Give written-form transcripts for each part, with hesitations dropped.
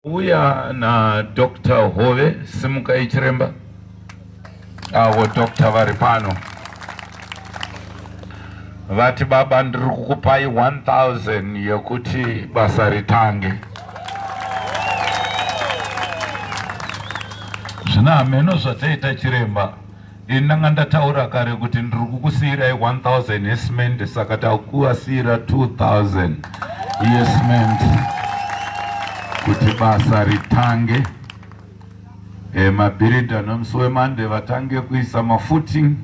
Uya na Dr. Hove, simukai chiremba. Avo doctor vari pano. Vati baba ndiri kukupai 1000 yekuti basa ritange. Zvino hameno zvataita chiremba. Ini ndanga ndataura kare kuti ndiri kukusiyirai 1000 yesimende saka takuvasiyira 2000 yesimende kuti basa ritange. E, mabhiridha nomusi wemande vatange kuisa mafooting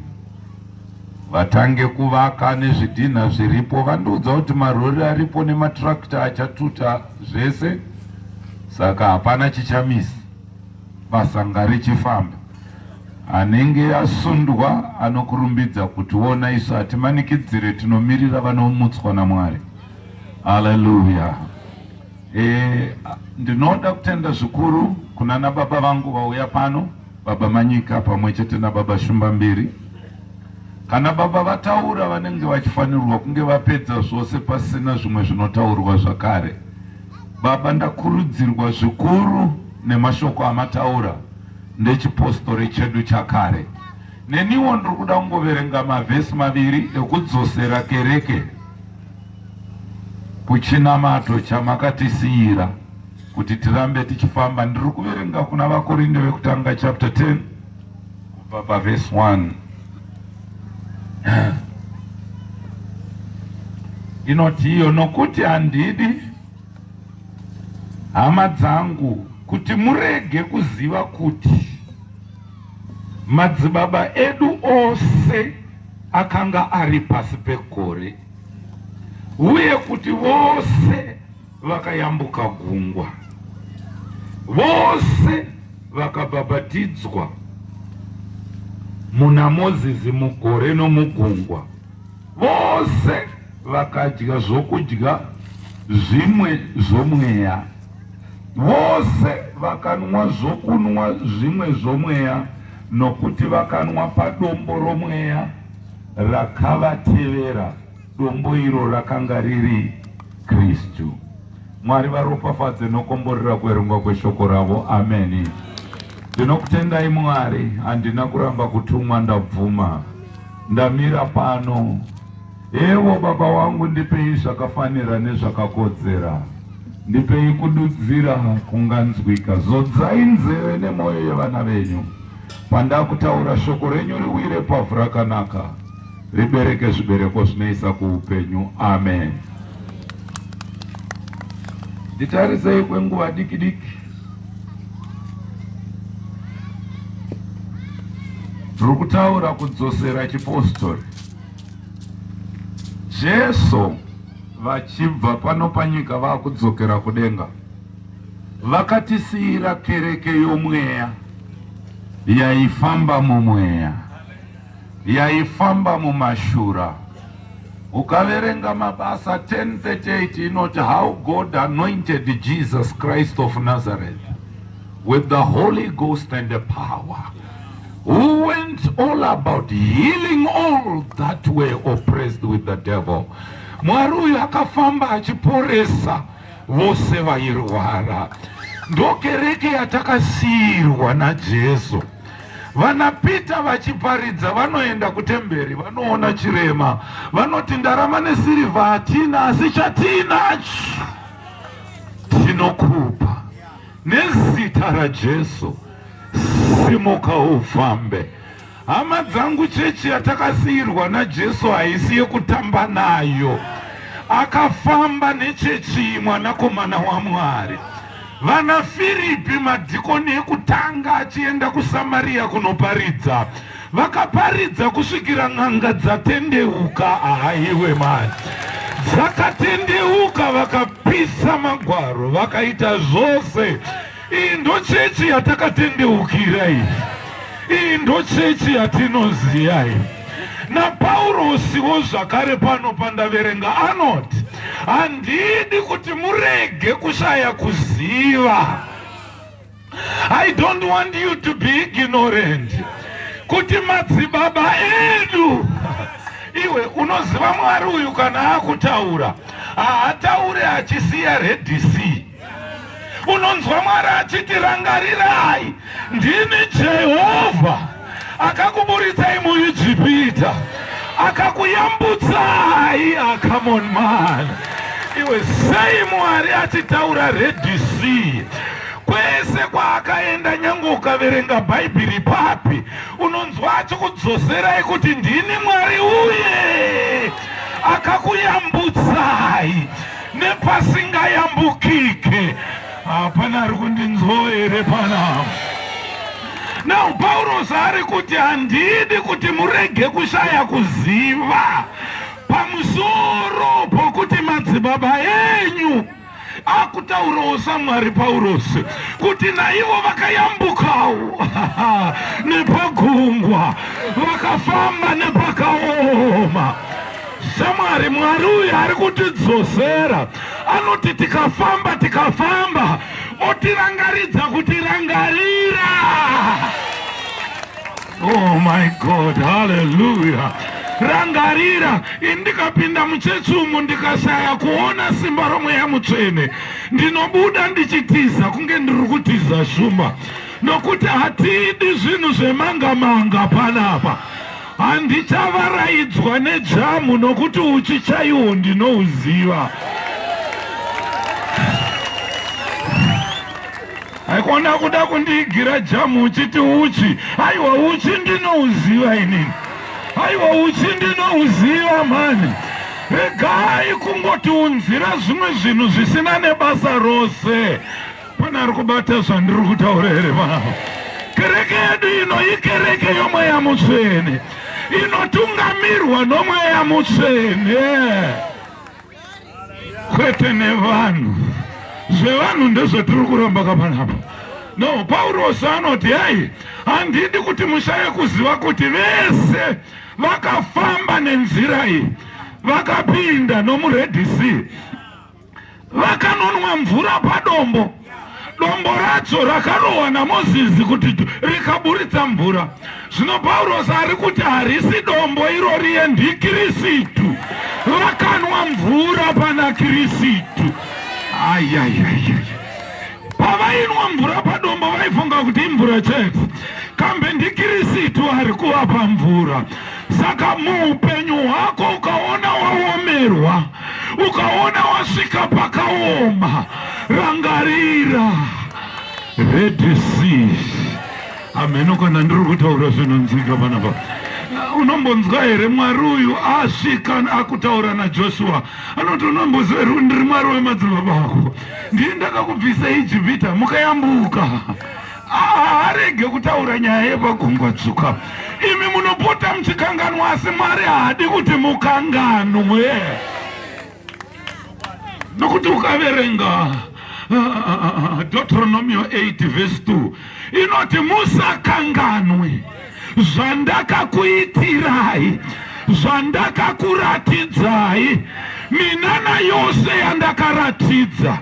vatange kuvaka nezvidhinha zviripo. Vandiudza kuti marori aripo nematractor achatuta zvese, saka hapana chichamisa. Basa ngarichifamba. Anenge asundwa anokurumbidza kutiona isu hatimanikidzire tinomirira vanomutswa naMwari. Haleluya. E, ndinoda kutenda zvikuru kunana baba vangu vauya pano, baba Manyika pamwe chete nababa Shumbambiri. Kana baba vataura vanenge vachifanirwa kunge vapedza zvose pasina zvimwe zvinotaurwa zvakare. Baba ndakurudzirwa zvikuru nemashoko amataura ndechipostori chedu chakare. Neniwo ndiri kuda kungoverenga mavhesi maviri ekudzosera kereke kuchinamato chamakatisiyira kuti tirambe tichifamba. Ndiri kuverenga kuna vaKorinde vekutanga chapter 10 kubva pavhesi 1. Inoti iyo, nokuti handidi hama dzangu kuti murege kuziva kuti madzibaba edu ose akanga ari pasi pegore, uye kuti vose vakayambuka gungwa, vose vakabhabhatidzwa muna Mozisi mugore nomugungwa, vose vakadya zvokudya zvimwe zvomweya, vose vakanwa zvokunwa zvimwe zvomweya, nokuti vakanwa padombo romweya rakavatevera. Dombo iro rakanga riri Kristu. Mwari varopafadze nokomborera kuverengwa kweshoko ravo. Ameni. Ndinokutendai Mwari, handina kuramba kutumwa ndabvuma. Ndamira pano. Evo baba wangu ndipei zvakafanira nezvakakodzera. Ndipei kududzira kunganzwika. Zodzai nzeve nemwoyo yevana venyu. Pandakutaura shoko renyu riwire pavhu rakanaka. Ribereke zvibereko zvinoisa kuupenyu. Amen. Nditarisei kwenguva diki diki. Tiri kutaura kudzosera chipostori. Jesu vachibva pano panyika vakudzokera kudenga vakatisiyira kereke yomweya yaifamba mumweya. Yaifamba mumashura. Ukaverenga Mabasa 10:38 inoti how God anointed Jesus Christ of Nazareth with the Holy Ghost and the power who went all about healing all that were oppressed with the devil. Mwari uyu akafamba achiporesa vose vairwara. Ndokereke yatakasiirwa naJesu. Vana Peter vachiparidza vanoenda kutemberi vanoona chirema vanoti ndarama nesirivha hatina asi chatiinacho tinokupa nezita raJesu simuka ufambe. Hama dzangu chechi yatakasiirwa naJesu haisi yekutamba nayo. Akafamba nechechi iyi mwanakomana waMwari. Vana Firipi madhikoni ekutanga achienda kuSamaria kunoparidza vakaparidza kusvikira n'anga dzatendeuka. Ahaiwe mani, dzakatendeuka vakapisa magwaro vakaita zvose. Iyi ndochechi yatakatendeukira iyi, iyi ndochechi yatinoziva iyi. NaPaurosiwo zvakare pano pandaverenga anoti, handidi kuti murege kushaya kuziva. I don't want you to be ignorant kuti madzibaba edu iwe unoziva Mwari uyu kana akutaura haataure achisiya Red Sea. Unonzwa Mwari achiti, rangarirai, ndini Jehovha akakuburitsai muIjipita, akakuyambutsai. Ah, come on man. Iwe, sei Mwari achitaura Red Sea? Kwese kwaakaenda, nyange ukaverenga Bhaibheri papi, unonzwa achikudzoserai kuti ndini Mwari uye akakuyambutsai nepasingayambukike. Hapana ari kundinzwa here panapa? Now Paurosi ari kuti, handidi kuti murege kushaya kuziva pamusoro pokuti madzibaba enyu, akutaurawo saMwari Paurosi, kuti naivo vakayambukawo nepagungwa, vakafamba nepakaoma. Shamwari, Mwari uyu ari kutidzosera. Anoti tikafamba, tikafamba, otirangaridza kuti rangarira. Oh my God, hallelujah. Rangarira, ini ndikapinda muchechi umu ndikashaya kuona simba roMweya Mutsvene, ndinobuda ndichitiza kunge ndiri kutiza shumba, nokuti hatidi zvinhu zvemanga manga panapa. Handichavaraidzwa nejamu, nokuti uchi chaiwo ndinouziva. Haikona kuda kundiigira jamu uchiti uchi. Aiwa, uchi ndinouziva inini. Aiwa, uchi ndinouziva mani. Regai kungotiunzira zvimwe zvinhu zvisina nebasa rose. Pana ari kubata zvandiri kutaura here panapa? Kereke yedu ino ikereke yoMweya Mutsvene, inotungamirwa noMweya Mutsvene, kwete nevanhu. Zvevanhu ndezvatiri kuramba kapanapa. No, Paurosi anoti, hei, handidi kuti mushaye kuziva kuti vese vakafamba nenzira iyi, vakapinda nomuRed Sea, vakanonwa mvura padombo. Dombo racho rakarohwa naMozisi kuti rikaburitsa mvura. Zvino Paurosi ari kuti harisi dombo iroriye, ndiKirisitu. Vakanwa mvura pana Kirisitu. Ayayayay, pavainwa mvura padombo vaifunga kuti imvura chete, kambe ndiKirisitu ari kuvapa mvura. Saka muupenyu hwako ukaona waomerwa, ukaona wasvika pakaoma, rangarira Red Sea. Hameno kana ndiri kutaura zvinonzwika panapa. Unombonzwa here Mwari uyu asvika akutaura naJoshua, anoti, unomboziva here kuti ndiri Mwari wemadzibaba ako, ndii ndakakubvisa Ijipita mukayambuka? Haarege kutaura nyaya yepagungwa dzvuka. Imi munopota muchikanganwa, asi Mwari haadi kuti mukanganwe, nokuti ukaverenga Deuteronomio 8 verse 2, inoti, musakanganwe zvandakakuitirai, zvandakakuratidzai, minana yose yandakaratidza.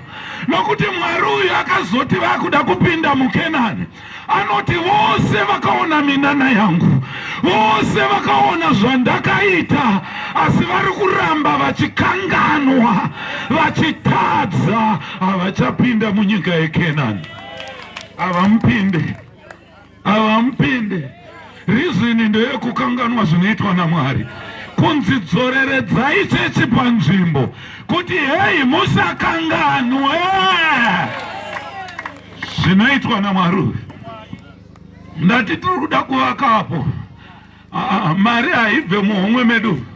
Nokuti Mwari uyu akazoti vakuda kupinda muKenani, anoti, vose vakaona minana yangu, vose vakaona zvandakaita, asi vari kuramba vachikanganwa, vachitadza, havachapinda munyika yeKenani. Havamupinde, havamupinde. Reason ndeyekukanganwa zvinoitwa naMwari. Kunzi dzoreredzai chechi panzvimbo kuti hei, musakanganwe zvinoitwa naMwari uyu. Ndati tiri kuda kuvakapo. Mari haibve muhomwe medu.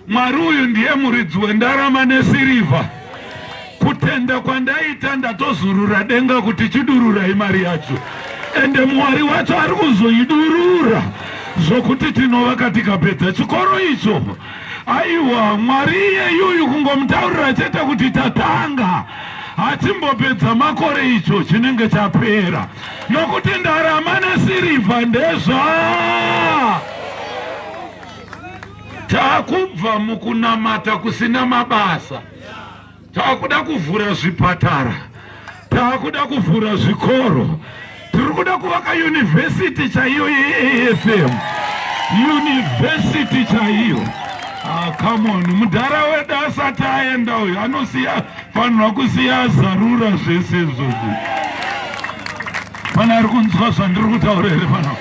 Mwari uyu ndiye muridzi wendarama nesirivha. Kutenda kwandaita, ndatozurura denga kuti chidururai mari yacho, ende Mwari wacho ari kuzoidurura zvokuti tinovaka tikapedza chikoro icho. Aiwa, Mwari iyeyuyu kungomutaurira chete kuti tatanga, hachimbopedza makore icho chinenge chapera, nokuti ndarama nesirivha ndezva. Taakubva mukunamata kusina mabasa, taakuda kuvhura zvipatara, taakuda kuvhura zvikoro, tiri kuda kuvaka yunivhesiti chaiyo yeAFM, yunivhesiti chaiyo. Ah, come on, mudhara wedu asati aenda uyu anosiya. Fanirwa kusiya azarura zvese izvozvo. Pana ari kunzwa zvandiri kutaura here pano?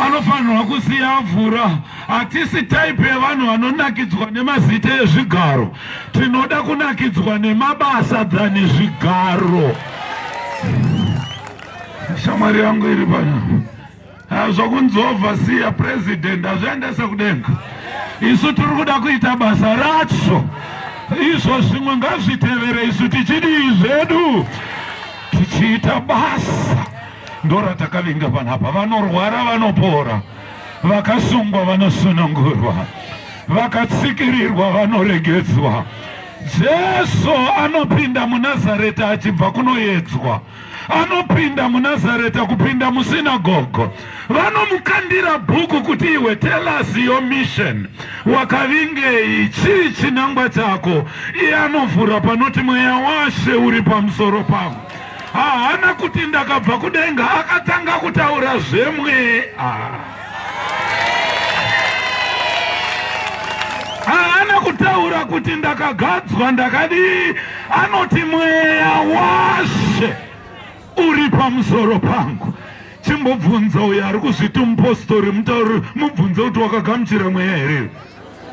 Anofanirwa kusiya avhura. Hatisi type yevanhu vanonakidzwa nemazita ezvigaro. Tinoda kunakidzwa nemabasa than zvigaro. Shamwari yangu iri pano. Zvokunzi overseer president hazviendese kudenga. Isu tiri kuda kuita basa racho. Izvo zvimwe ngazvitevere isu tichidii zvedu tichiita basa ndoratakavinga panapa. Vanorwara vanopora, vakasungwa vanosunungurwa, vakatsikirirwa vanoregedzwa. Jesu anopinda muNazareta achibva kunoyedzwa. Anopinda muNazareta kupinda musinagogo. Vanomukandira bhuku kuti iwe tell us your mission. Wakavingei? Chii chinangwa chako? Iye anovhura panoti mweya waShe uri pamusoro pangu. Haana kuti ndakabva kudenga, akatanga kutaura zvemweya. Haana kutaura kuti ndakagadzwa ndakadii, anoti mweya waShe uri pamusoro pangu. Chimbobvunza uyo ari kuzviti mupostori, mutauri, mubvunze kuti wakagamuchira mweya here?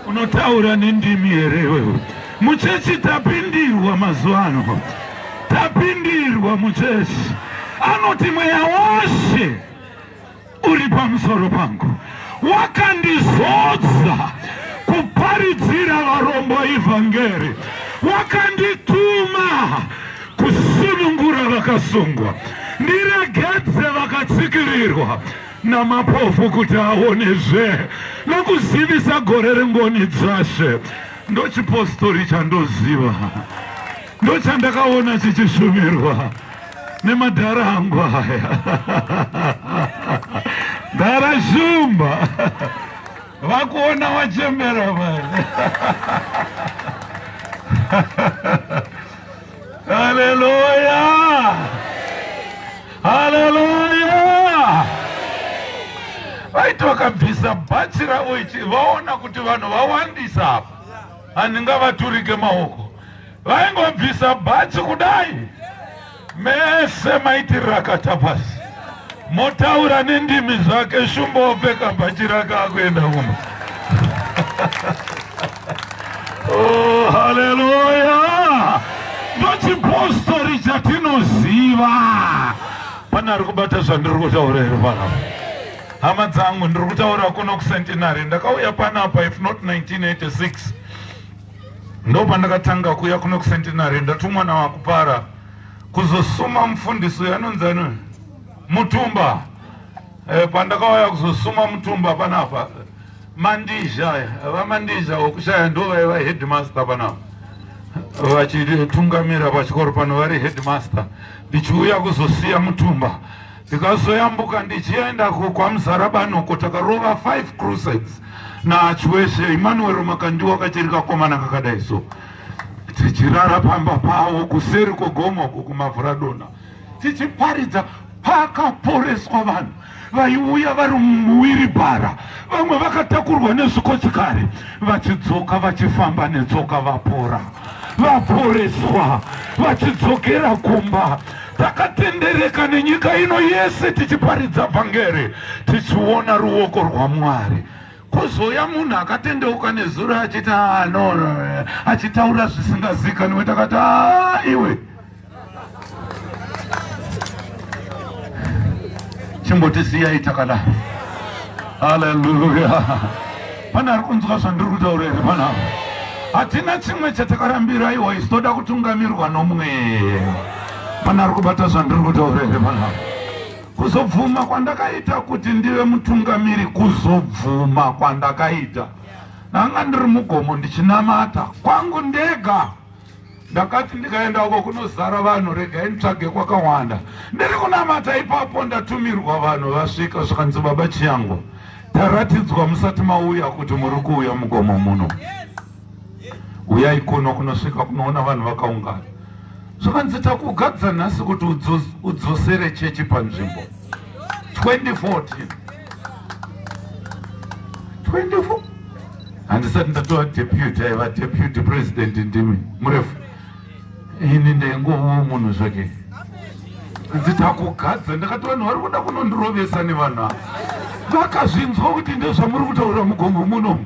Unotaura nendimi here iwewe? Muchechi tapindirwa mazuva ano, tapindirwa muchechi. Anoti mweya waShe uri pamusoro pangu, wakandizodza kuparidzira varombo ivhangeri, wakandituma kusunungura vakasungwa, ndiregedze vakatsikirirwa namapofu kuti aonezve, nokuzivisa gore rengoni dzashe. Ndochipostori chandoziva, ndochandakaona chichishumirwa nemadhara angu aya. Dhara Shumba vakuona wachembera mani. Haleluya, haleluya. Vaiti vakabvisa bhachi ravo ichi vaona kuti vanhu vawandisa apa, handingavaturike maoko. Vaingobvisa bhachi kudai, mese maiti rakata pasi, motaura nendimi zvake. Shumba opfeka bhachi rake akuenda kumba. Oh, haleluya! Ndochipostori chatinoziva. Pane ari kubata zvandiri kutaura here panapa? Hama dzangu, ndiri kutaura kuno kuCentenary. Ndakauya panapa if not 1986 ndopandakatanga kuuya kuno kuCentenary, ndatumwa naVaKupara kuzosuma mufundisi uyo anonzi ani Mutumba. Pandakauya kuzosuma Mutumba panapa, Mandizha, vaMandizha wokushaya ndo vaiva headmaster panapa, vachitungamira pachikoro pano vari headmaster. Ndichiuya kuzosiya Mutumba, ndikazoyambuka ndichienda kwaMuzarabani takarova 5 crusades naChiweshe Emmanuel Makandiwa kachiri kakomana kakadai so, tichirara pamba pavo kuseri kwegomo uko kuMavhuradona, tichiparidza. Pakaporeswa vanhu vaiuya vari muwiribhara, vamwe vakatakurwa nezvikochikari, vachidzoka vachifamba netsoka, vapora, vaporeswa, vachidzokera kumba. Takatendereka nenyika ino yese tichiparidza vhangeri, tichiona ruoko rwaMwari. Kuzouya munhu akatendeuka nezuro achiti ah, no, no, achitaura zvisingazikanwe, takati ah, iwe chimbotisiyai takadaro. Haleluya! Pane ari kunzwa zvandiri kutaura here panapa? Hatina chimwe chatakarambira iwa, isu toda kutungamirwa nomweya. Pane ari kubata zvandiri kutaura here panapa? Kuzobvuma kwandakaita kuti ndive mutungamiri, kuzobvuma kwandakaita, ndanga ndiri mugomo ndichinamata kwangu ndega. Ndakati ndikaenda uko kunozara vanhu, regai nditsvage kwakawanda. Ndiri kunamata ipapo, ndatumirwa vanhu vasvika, zvikanzi baba Chiyango, taratidzwa musati mauya kuti muri kuuya mugomo muno, uyai kuno. Kunosvika kunoona vanhu vakaungana, zvikanzi takugadza nhasi kuti udzosere chechi panzvimbo. 2014 24 handisati ndatova deputy, aiva deputy president ndimi murefu. Ini ndaingovawo munhu zvake. Hanzi takugadza, ndakati vanhu vari kuda kunondirovesa nevanhu ava. Vakazvinzwa kuti ndezvamuri kutaura mugomo muno.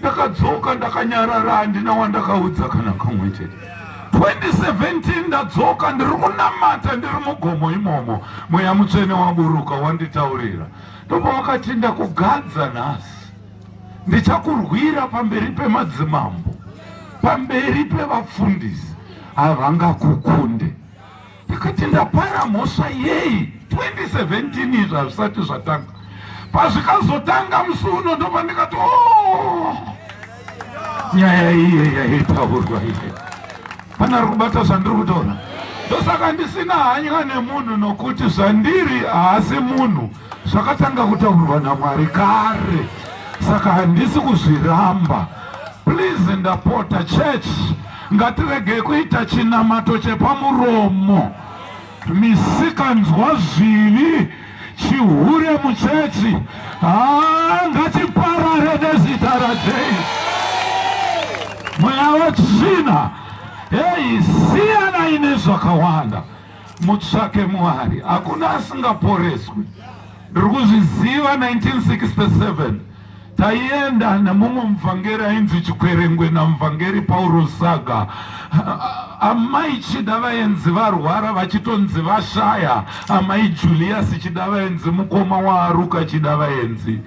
Ndakadzoka ndakanyarara, handina wandakaudza kana kamwe chete. 2017 ndadzoka ndiri kunamata ndiri mugomo imomo, mweya mutsvene waburuka wanditaurira, ndobva wakati ndakugadza nhasi, ndichakurwira pamberi pemadzimambo, pamberi pevapfundisi, havangakukunde. Ndakati ndapara mhosva yei? 2017 izvi hazvisati zvatanga. Pazvikazotanga musi uno ndobva ndikati oh! Nyaya iye yaitaurwa iye. Pana ari kubata zvandiri kutaura. Ndosaka ndisina hanya nemunhu nokuti zvandiri haasi munhu zvakatanga kutaurwa naMwari kare. Saka handisi kuzviramba. Please ndapota church ngatiregei kuita chinamato chepamuromo. Misikanzwa zvivi chihure muchechi haa ngachiparare nezita raJesu. Mweya wetsvina heyi siyanai nezvakawanda mutsvake Mwari. Hakuna asingaporeswi. Ndiri kuzviziva 1967 taienda nemumwe muvhangeri ainzi Chikwerengwe namuvhangeri Pauro Saga. Amai Chidavaenzi varwara vachitonzi vashaya. Amai Julius Chidavaenzi mukoma waAruka Chidavaenzi.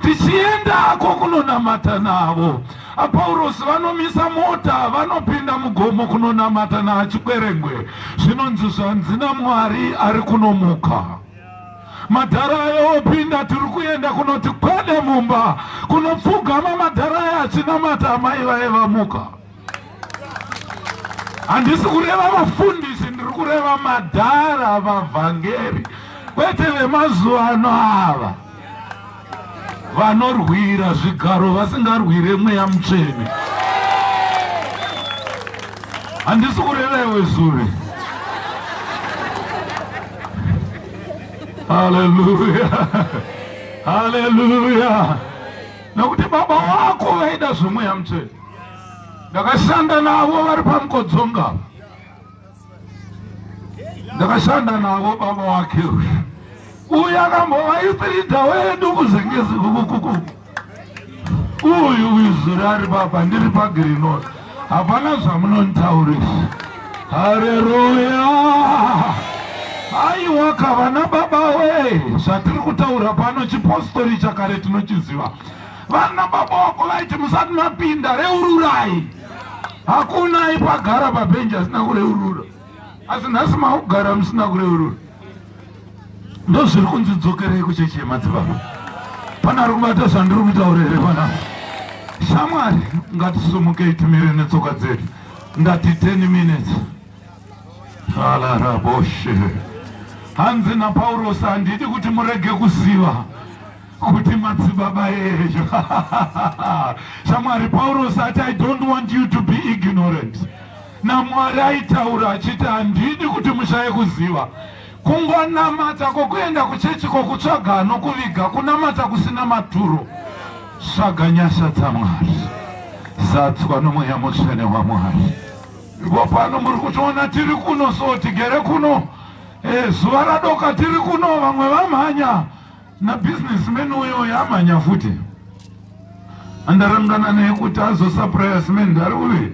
Tichiendako kunonamata navo. APaurosi vanomisa mota vanopinda mugomo kunonamata naAchikwerengwe. Zvinonzi zvanzi naMwari ari kunomuka. Madhara ayo opinda, tiri kuenda kunoti kwede mumba kunopfugama madhara aya achinamata amai vaye vamuka. Handisi kureva vafundisi, ndiri kureva madhara vavhangeri, kwete vemazuva ano ava vanorwira zvigaro vasingarwire mweya mutsvene. Handisi kureva iwe zure. Haleluya, haleluya! Nokuti baba wako vaida zvemweya mutsvene. Ndakashanda navo vari pamukodzonga, ndakashanda navo baba wake uyu uyu akambova youth wedu kuzengezi kukukuku uyu uyu zuri ari baba ndiri pagirinori hapana zvamunonditaurisa. Hareruya! Aiwa kavana baba we, zvatiri kutaura pano chipostori chakare tinochiziva. Vana baba wako vaiti musati mapinda reururai. Hakuna aipagara pabhenji asina kureurura, asi nhasi makugara musina kureurura. Ndozviri kunzi dzokerei kuchechi yemadzibaba. Pana ari kubata zvandiri kutaura here panapa? Shamwari, ngatisumukei timire netsoka dzedu. Ndati 10 minutes. Alaraboshe. Hanzi naPaurosi, handidi kuti murege kuziva kuti madzibaba enyu. Shamwari, Paurosi ati I don't want you to be ignorant. NaMwari aitaura achiti handidi kuti mushaye kuziva. Kungonamata kwokuenda kuchechi kwokutsvaga nokuviga kunamata kusina maturo. Tsvaga nyasha dzaMwari. Zadzwa nomweya mutsvene waMwari. Ipo pano muri kutiona tiri kuno so tigere kuno. E, zuva radoka tiri kuno vamwe vamhanya nabusinessman uyo yamhanya futi. Andarangana naye kuti azosupplya cement ari kuvi.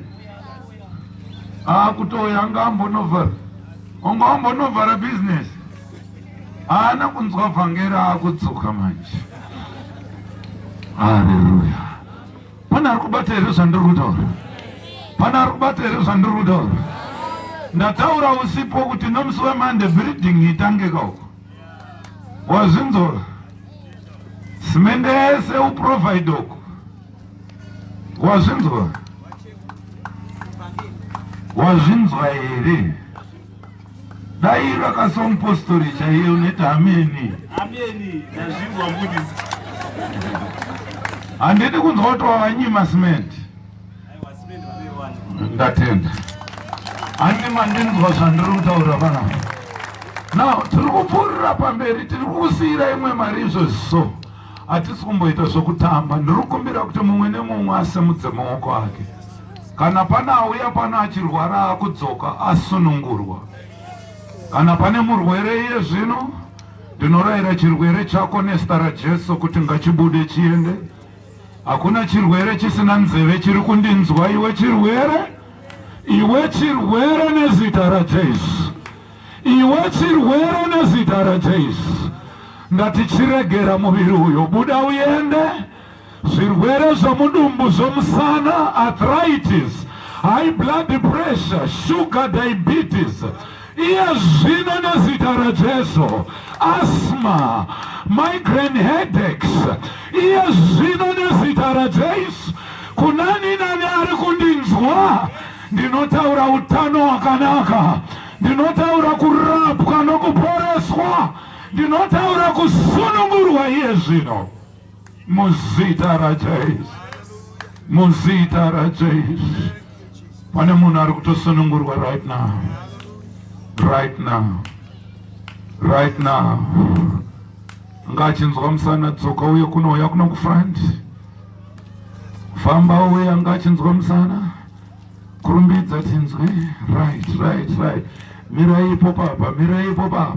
Akutouya anga ambonovhara. Anga ambonovhara business. Haana kunzwa vhangeri akudzoka manje. Haleluya. Pane ari kubata here zvandiri kutaura? Pane ari kubata here zvandiri kutaura? Ndataura usipo kuti nomusi weMonday building itange kauko. Wazvinzwa? Simende yese uprovide uko. Wazvinzwa? Wazvinzwa here? Dai rakasomupostori chaiye unoita ameni. Ameni, ndazvinzwa mufundisi. Handidi kunzwa kuti wavanyima cement. Aiwa, cement vanoiwana. Ndatenda. Handi mandinzwa zvandiri kutaura panapa. Now tiri kupfuurira pamberi, tiri kukusiira imwe mari izvozvi so hatisi kumboita zvokutamba. Ndiri kukumbira kuti mumwe nemumwe asimudze maoko ake. Kana pane auya pano achirwara akudzoka asunungurwa. Kana pane murwere iye zvino, ndinorayira chirwere chako nezita raJesu kuti ngachibude chiende. Hakuna chirwere chisina nzeve chiri kundinzwa iwe chirwere. Iwe chirwere nezita raJesu. Iwe chirwere nezita raJesu. Ndati chiregera muviri uyo, buda uende. Zvirwere zvomudumbu, zvomusana, arthritis, high blood pressure, sugar diabetes, iye zvino nezita raJesu, asthma, migraine headaches, iye zvino nezita raJesu, kunani nani ari kundinzwa, ndinotaura utano hwakanaka, ndinotaura kurapwa nokuporeswa, ndinotaura kusunungurwa iye zvino. Muzita raJesu, muzita raJesu. Pane munhu ari kutosunungurwa right now, right now, right now. Anga achinzwa musana, dzoka uye kunouya kuno kufront. Famba uye anga achinzwa musana. Kurumbidza tinzwe. Right, right, right. Mirai ipo papa, mirai ipo papa.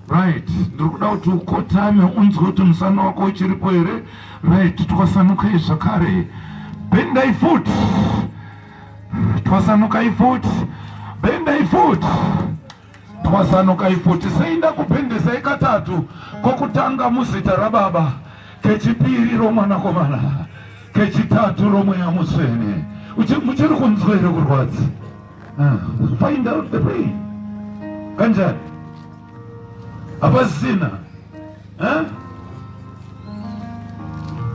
Right, ndiri kuda kuti ukotame unzwe kuti musana wako uchiripo here. Right, twasanukai zvakare. Bendai futi. Twasanukai futi. Bendai futi. Twasanukai futi. Sei ndakubhendesai katatu kokutanga muzita rababa, kechipiri romwanakomana, kechitatu romweya mutsvene. Muchiri kunzwa here kurwadza? Find out the pain. Kanjani? Hapasina. Eh?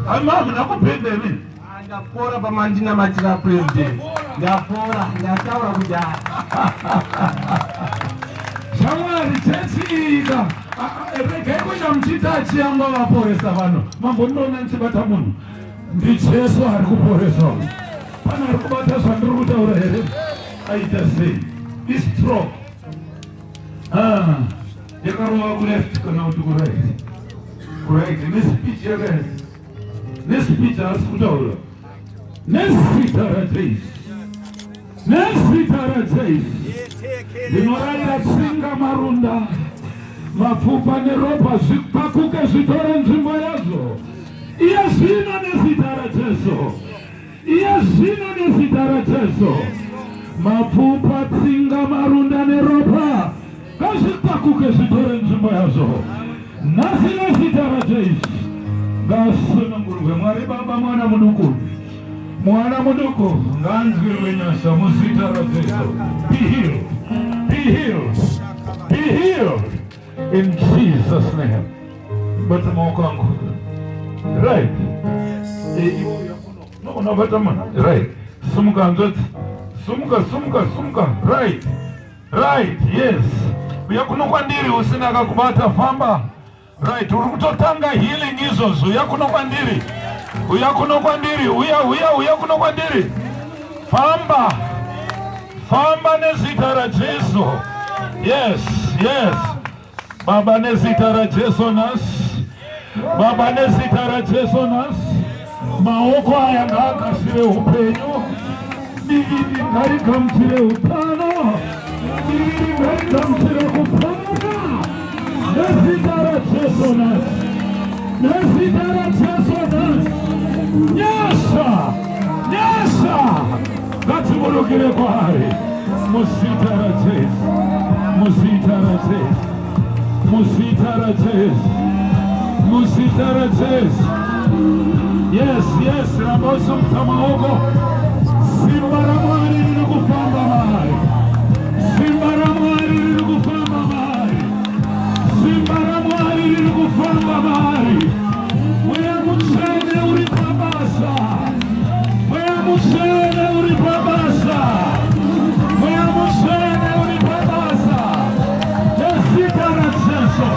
Ama hamuna kupenda imi. Ndapora pamandinamatira president. Ndapora, ndataura kudhara. Shamwari chechi iyika. Regai kuita muchiita achiyangwa vaporesa vanhu. Mambondiona ndichibata munhu. NdiJesu ari kuporesa. Pane ari kubata zvandiri kutaura here? Aita sei? Istroke. Ah, yakarova kuleft kana kuti kuright? Kuright. Nespeech yakaita. Nespeech haasi kutaura. Nezita raJesu. Nezita raJesu. Ndinorayira tsinga, marunda, mapfupa neropa zvipakuke zvitore nzvimbo yazvo. Iye zvino nezita raJesu. Iye zvino nezita raJesu. Mapfupa, tsinga, marunda neropa ngazvipakuke zvitore nzvimbo yazvo. Nhasi nezita raJesu. Ngasunungurwe Mwari Baba mwana muduku. Mwana muduku ngaanzwirwe nyasha muzita raJesu. Be healed. Be healed. Be healed. In Jesus name. Bata maoko angu. Right. Yes. No, unobata munhu. Right. Sumuka hanzvadzi. Sumuka, sumuka, sumuka. Right. Right. Yes. Uya kuno kwandiri usina akakubata famba. Right. Uri kutotanga healing izvozvo. Uya kuno kwandiri. Uya kuno kwandiri. Uya, uya, uya kuno kwandiri. Famba. Famba nezita raJesu. Yes, yes. Baba nezita raJesu nhasi. Baba nezita raJesu nhasi. Maoko aya ngaakasire upenyu. Miviri ngaigamuchire utano. Miviri ngaigamuchire kupona. Nezita raJesu nhasi. Nezita raJesu nhasi. Nyasha. Nyasha. Ngadziburukire kwaari. Muzita raJesu. Muzita raJesu. Muzita raJesu. Muzita raJesu. Yes, yes, rambosimudza maoko. Simba raMwari riri kufamba maari. Simba raMwari riri kufamba maari. Simba raMwari riri kufamba maari. Mweya Mutsvene uri pabasa. Mweya Mutsvene uri pabasa. Mweya Mutsvene uri pabasa. Nezita raJesu.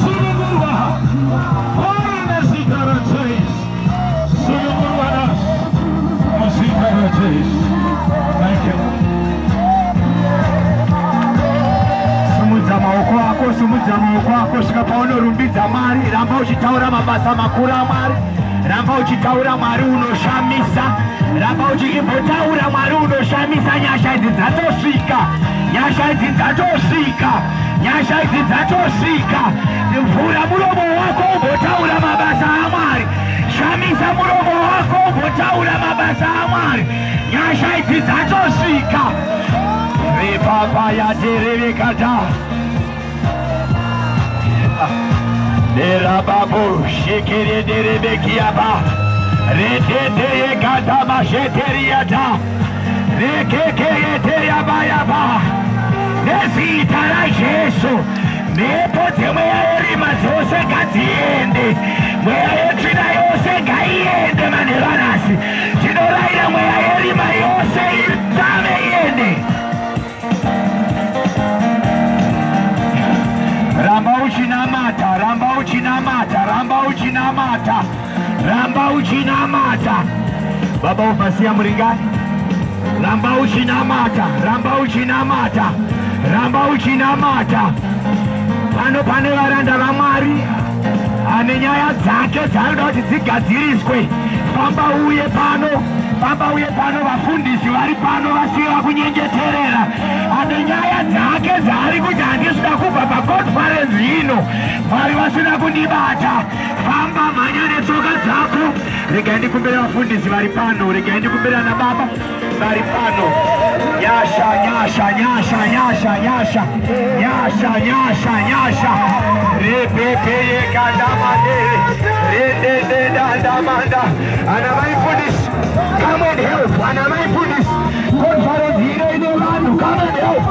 Sunungurwa. Pora nezita raJesu. Sunungurwa nhasi. Muzita raJesu. Thank you. wako svika paunorumbidza Mwari. Ramba uchitaura mabasa makuru aMwari. Ramba uchitaura Mwari unoshamisa. Ramba uchiimbotaura Mwari unoshamisa. Nyasha idzi dzatosvika, nyasha idzi dzatosvika, nyasha idzi dzatosvika. Vhura muromo wako umbotaura mabasa aMwari. Shamisa muromo wako umbotaura mabasa aMwari. Nyasha idzi dzatosvika. Repapayaterevekata Derababu shikiri derebekiaba Reteteyekata masheteriata Rekekeyeteyabayaba. Nezita raJesu, mhepo dzemweya yerima dzose ngadziende, mweya yetsvina yose ngaiende. Manheru anhasi tinorayira mweya yerima yose itame iende. Ramba uchinamata, ramba uchinamata, ramba uchinamata, ramba uchinamata. Baba Ufasiya Muringani, ramba uchinamata, ramba uchinamata, ramba uchinamata. Pano pane varanda vaMwari ane nyaya dzake dzaanoda kuti dzigadziriswe. Famba uye pano, famba uye pano. Vafundisi vari pano vasiva kunyengeterera. Ane nyaya dzake dzaari kuti handisida kubva paconference ino Mwari vasina kundibata, famba, mhanya netsoka dzako. Regai ndikumbire vafundisi vari pano, regai ndikumbira nababa vari pano. Nyasha, nyasha, nyasha, nyasha, nyasha, nyasha, nyasha, nyasha. Repepeyekandamandere redededandamanda. Ana maifundisi, come and help. Ana maifundisi, conference ino ine vanhu, come and help.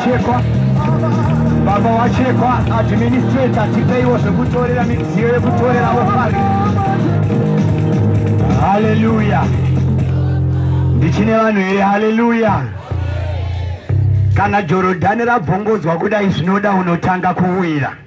wachekwa, baba wachekwa. Administrator, tipeiwo zvekutorera, midziyo yekutorera offering. Haleluya! Ndichine vanhu here? Haleluya! Kana Jorodhani rabvongodzwa kudai, zvinoda unotanga kuwira.